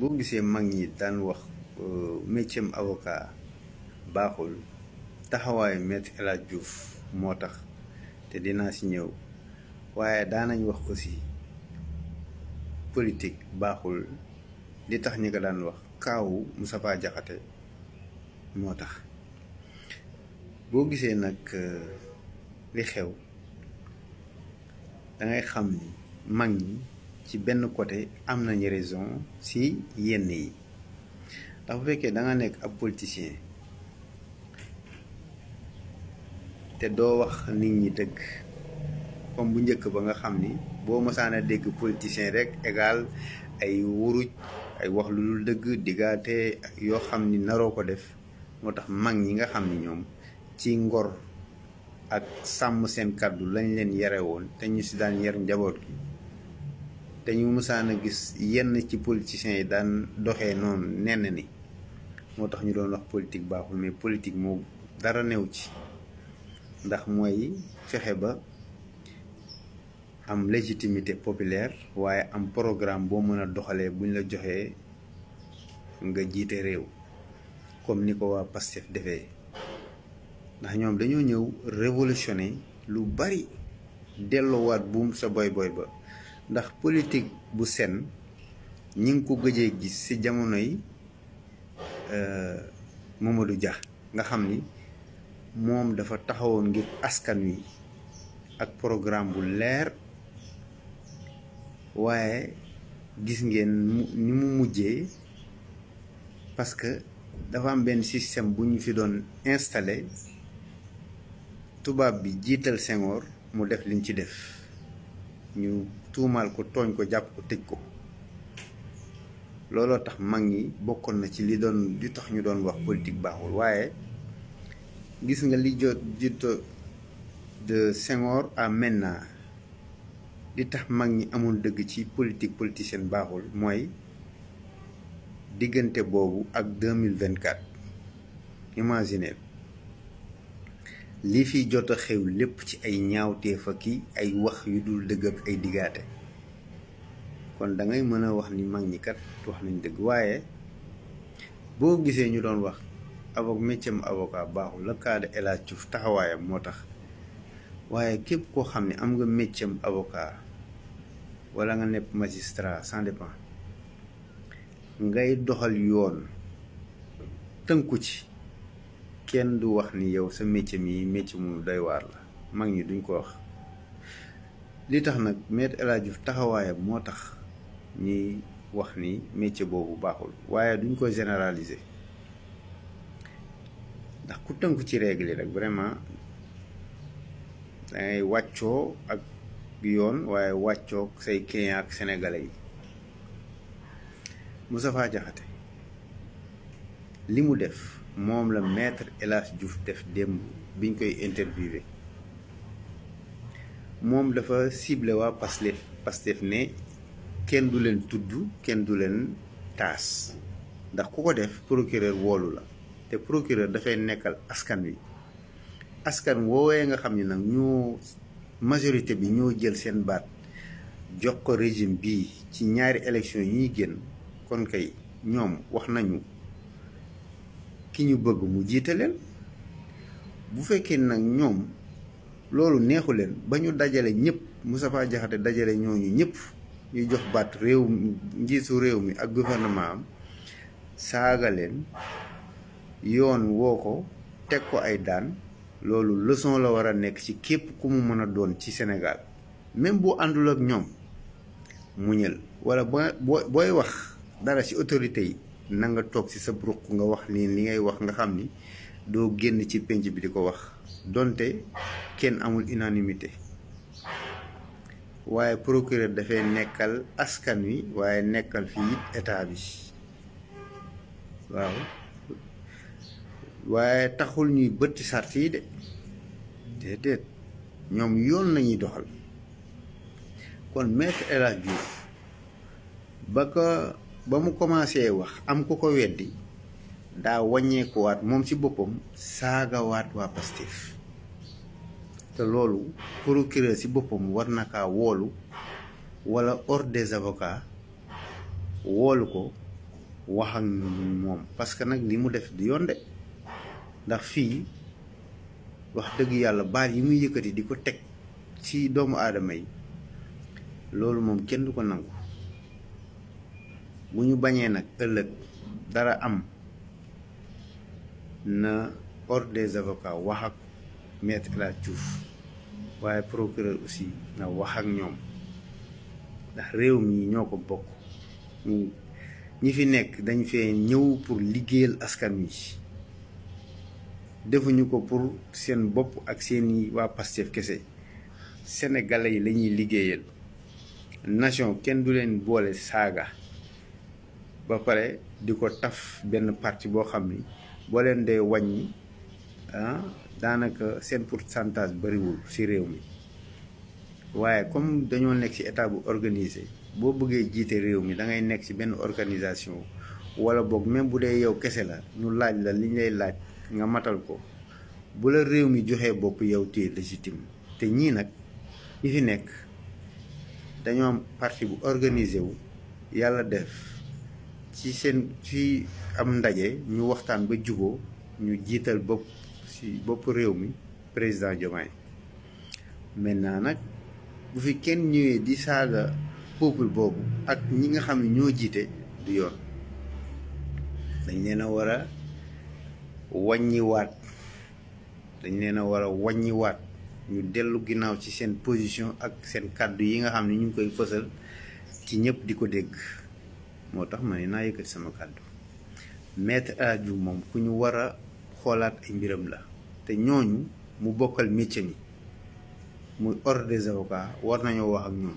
boo gisee mag ñi daan wax métier avocat baaxul taxawaayu maître El Hadj Diouf moo tax te dinaa ci ñëw waaye daanañ wax aussi politique baaxul li tax ñi ko daan wax kaawu Moustapha Diakhaté moo tax boo gisee nag li xew dangay xam ni mag ñi ci benn côté am nañu raison ci yenn yi ndax bu fekkee da nga nekk ab politicien te doo wax nit ñi dëgg comme bu njëkk ba nga xam ni boo mësaan a dégg politicien rek égal ay wuruj ay wax lu dul dëgg diggaate yoo xam ni naroo ko def moo tax mag ñi nga xam ni ñoom ci ngor ak sàmm seen kàddu lañ leen yare woon te ñu si daan yar njaboot gi te ñu mësaan a gis yenn ci politiciens yi daan doxee noonu nenn ni moo tax ñu doon wax politique baaxul mais politique moo dara new ci ndax mooy fexe ba am légitimité populaire waaye am programme boo mën a doxalee buñ la joxee nga jiite réew comme ni ko waa Pastef defee ndax ñoom dañoo ñëw révolutionner lu bari delloowaat buum sa boy ba ndax politique bu sen ñi ngi ko gëjee gis ci jamono yi Mamadou Dia nga xam ni moom dafa taxawoon ngir askan wi ak programme bu leer waaye gis ngeen ni mu mujjee parce que dafa am benn système bu ñu fi doon installé tubaab bi jiital Senghor mu def liñ ci def ñu tuumaal ko tooñ ko jàpp ko tëj ko looloo tax mag ñi bokkoon na ci li tax ñu doon wax politique baaxul waaye gis nga li jot de Senghor à maintenant li tax mag ñi amoon dëgg ci politique politicienne baaxul mooy diggante boobu ak 2024 imaginez li fi jot a xew lépp ci ay ñaawteef ak ay wax yu dul dëgg ak ay digaate kon da ngay mën a wax ni mag ñi kat wax nañ dëgg waaye boo gisee ñu doon wax métier avocat baaxul le cas de El Hadj Diouf taxawaayam moo tax waaye képp koo xam ne am nga métier avocat wala nga nekk magistrat ça dépend ngay doxal yoon tënku ci kenn du wax ni yow sa métier mu doy waar la mag ñi duñ ko wax li tax nag maître El Hadj Diouf taxawaayam moo tax ñuy wax ni métier boobu baaxul waaye duñ ko généraliser ndax ku tënku ci règle yi rek vraiment dangay wàccoo ak yoon waaye wàccoo say client ak sénégalais yi Moustapha Diakhaté li mu def moom la maître El Hadj Diouf def démb biñ koy interviewé moom dafa ciblé waa Pastef ne kenn du leen tudd kenn du leen taas ndax ku ko def procureur woolu la te procureur dafay nekkal askan wi askan woowee nga xam ni nag ñoo majorité bi ñoo jël seen baat jox ko régime bii ci ñaari élection yi ñuy génn kon kay ñoom wax nañu ki ñu bëgg mu jiite leen bu fekkee nag ñoom loolu neexu leen ba ñu dajale ñëpp Moustapha Diakhaté dajale ñooñu ñëpp ñuy jox baat réew njiitu réew mi ak gouvernement am saaga leen yoon woo ko teg ko ay daan loolu leçon la war a nekk ci képp ku mu mën a doon ci Sénégal même boo àndul ak ñoom muñal wala booy wax dara ci autorité yi na nga toog ci sa ruq nga wax li ngay wax nga xam ni doo génn ci penc bi di ko wax donte kenn amul unanimité waaye procureur dafay nekkal askan wi waaye nekkal fii état bi waaw waaye taxul ñuy bëtti sart yi de déedéet ñoom yoon nañuy doxal kon maître El Hadj Diouf ba mu commencé wax am ku ko weddi daa wàññeekuwaat moom ci boppam saagawaat waa Pastef te loolu procureur ci boppam war na kaa woolu wala ordre des avocats woolu ko wax ak moom parce que nag li mu def di yoon de ndax fii wax dëgg yàlla baat yi muy yëkkati di ko teg ci doomu aadama yi loolu moom kenn du ko nangu. bu ñu bañee nag ëllëg dara am na ordre des avocats wax ak maître El Hadji Diouf waaye procureur aussi na wax ak ñoom ndax réew mi ñoo ko bokk. ñi fi nekk dañ fee ñëw pour liggéeyal askan wi defuñu ko pour seen bopp ak seeni waa Pastef kese sénégalais yi la ñuy liggéeyal. nation kenn du leen boole saaga ba pare di ko taf benn parti boo xam ni boo leen dee wàññi daanaka seen pourcentage bariwul ci réew mi waaye comme dañoo nekk ci état bu organisé boo bëggee jiite réew mi da ngay nekk ci benn organisation wala boog même bu dee yow kese la ñu laaj la li ñu lay laaj nga matal ko bu la réew mi joxee bopp yow téye légitime. te ñii nag ñi fi nekk dañoo am parti bu organisé wu yàlla def ci am ndaje ñu waxtaan ba juboo ñu jiital bopp réew mi président Diomaye. maintenant nag bu fi kenn ñëwee di saaga peuple boobu ak ñi nga xam ne ñoo jiite du yoon. dañ leen a war a wàññiwaat ñu dellu ginnaaw ci seen position ak seen kàddu yi nga xam ne ñu ngi koy fësal ci ñëpp di ko dégg. moo tax ma ne naa yëkkati sama kàddu. maître El Hadji Diouf moom ku ñu war a xoolaat ay mbiram la te ñooñu mu bokkal métier mi muy ordre des avocats war nañoo wax ak ñoom.